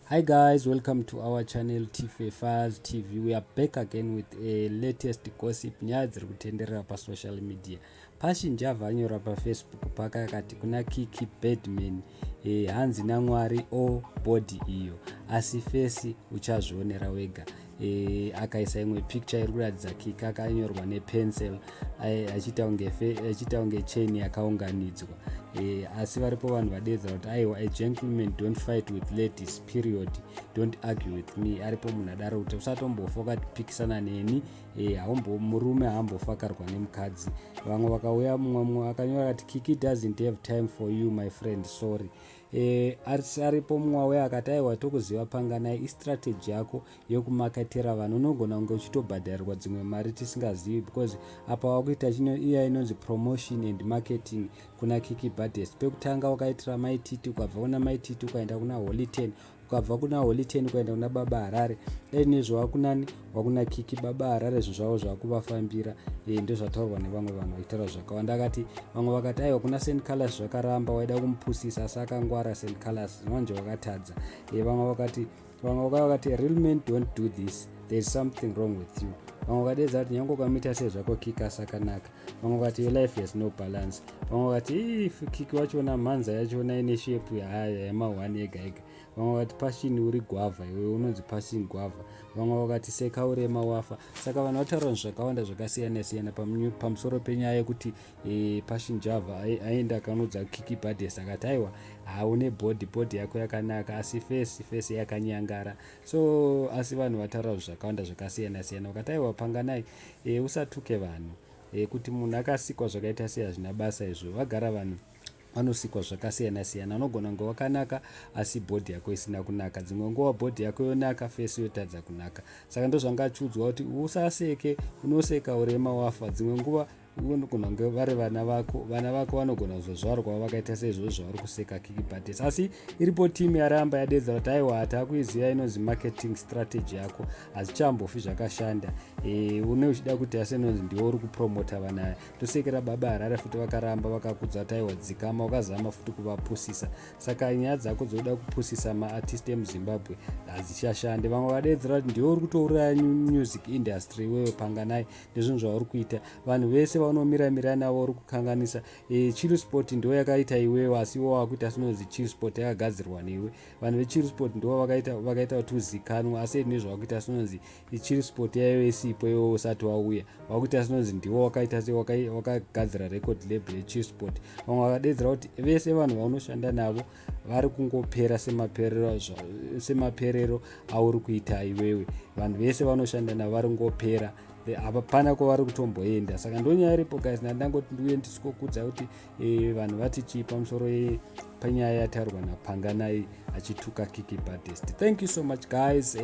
Hi guys, welcome to our channel Tfa Files TV. We are back again with a latest gossip, nyaya dziri kutenderera pasocial media. Passion Java anyora paFacebook paka akati kuna Kiki Badman, hanzi naMwari o body iyo, asi face uchazvionera wega. Akaisa imwe picture iri kuratidza Kiki akanyorwa nepencil, achiita kunge chain yakaunganidzwa. Asi varipo vanhu vadedza kuti aiwa, "A gentleman don't fight with ladies, period. Don't argue with me." Aripo munhu adaro kuti usatombofa ukatipikisana neni. Murume haambofakarwa nemukadzi. Vamwe vakauya, mumwe akanyora kati, "Kiki doesn't have time for you, my friend, sorry." Aripo mumwe wauya akati, "Aiwa, tokuziva Panganai, istrategy yako yekumaketera vanhu. Unogona kunge uchitobhadharirwa dzimwe mari tisingazivi, because apa wakuita chino iya inonzi promotion and marketing kuna Kiki Baddest. Pekutanga wakaitira Maititi, ukabva kuna Maititi ukaenda kuna Holy 10, ukabva kuna Holy 10 ukaenda kuna Baba Harare. Dai nezvo wakunani, wakuna Kiki. Baba Harare zvinhu zvavo zvakuvafambira." Ndozvataurwa nevamwe vanhu vachitaura zvakawanda. Akati, vamwe vakati, "Aiwa, kuna St Colors zvakaramba, waida kumupusisa, asi akangwara St Colors, manje wakatadza." Vamwe vakati, vamwe vakati, "Real men don't do this. There is something wrong with you." Vamwe vakadedza kuti nyange ukamita sezvako, Kiki asakanaka. Vamwe vakati, "Your life has no balance." Vamwe vakati, "If Kiki wachona, mhanza yachona ine shape haya yema1 ega ega." Vamwe vakati, "Passion uri gwavha iwe, unonzi Passion Gwavha." Vamwe vakati, "Seka urema wafa." Saka vanhu vataura zvakawanda zvakasiyana siyana pamusoro penyaya yekuti Passion Java aenda akanodza Kiki Baddest akati, "Aiwa, haune body, body yako yakanaka, asi face yakanyangara." So asi vanhu vataura zvakawanda zvakasiyana siyana. Vakati, "Aiwa, Panganai, usatuke vanhu. Kuti munhu akasikwa zvakaita sei hazvina basa izvo. Vagara vanhu vanosikwa zvakasiyana siyana. Unogona kunge wakanaka, asi body yako isina kunaka. Dzimwe nguva body yako yonaka, face yotadza kunaka." Saka ndozvangachiudzwa kuti usaseke, unoseka urema wafa. Dzimwe nguva unogona kunge vari vana vako, vana vako vanogona kuzozvarwa vakaita seizvozvo zvavari kuseka Kiki Baddest. Asi iripo timu yaramba yadedza kuti aiwa, hatakuiziva inonzi marketing strategy yako, hazvichambofi zvakashanda. Une uchida kuti asi inonzi ndiwo uri kupromota vana. Tosekera Baba Harare futi, vakaramba vakakudza kuti aiwa, dzikama, wakazama futi kuvapusisa. Saka nyaya dzako dzokuda kupusisa maartist emuZimbabwe hadzichashande. Vamwe vadedzera kuti ndiwo uri kutouraya music industry iwewe Panganai, ndezvinhu zvauri kuita. Vanhu vese vaunomiramira navo uri kukanganisa. Chillspot ndo yakaita iwewe, asi iwo wakuita sinonzi Chillspot yakagadzirwa newe. Vanhu veChillspot ndo vakaita kuti uzikanwa, asi nezvawakuita sinonzi Chillspot yaive isipo iwe usati wauya. Wakuita sinonzi ndiwo wakaita se wakagadzira record label yeChillspot. Vamwe vakadedzera kuti vese vanhu vaunoshanda navo vari kungopera semaperero auri kuita iwewe. Vanhu vese vanoshanda navo vari kungopera, apa pana kwavari kutomboenda. Saka ndonyaya iripo guys. Ndandangoti ndiuye ndisikokuudza kuti vanhu vati chii pamusoro panyaya yataurwa naPanganai achituka Kiki Baddest. Thank you so much, guys.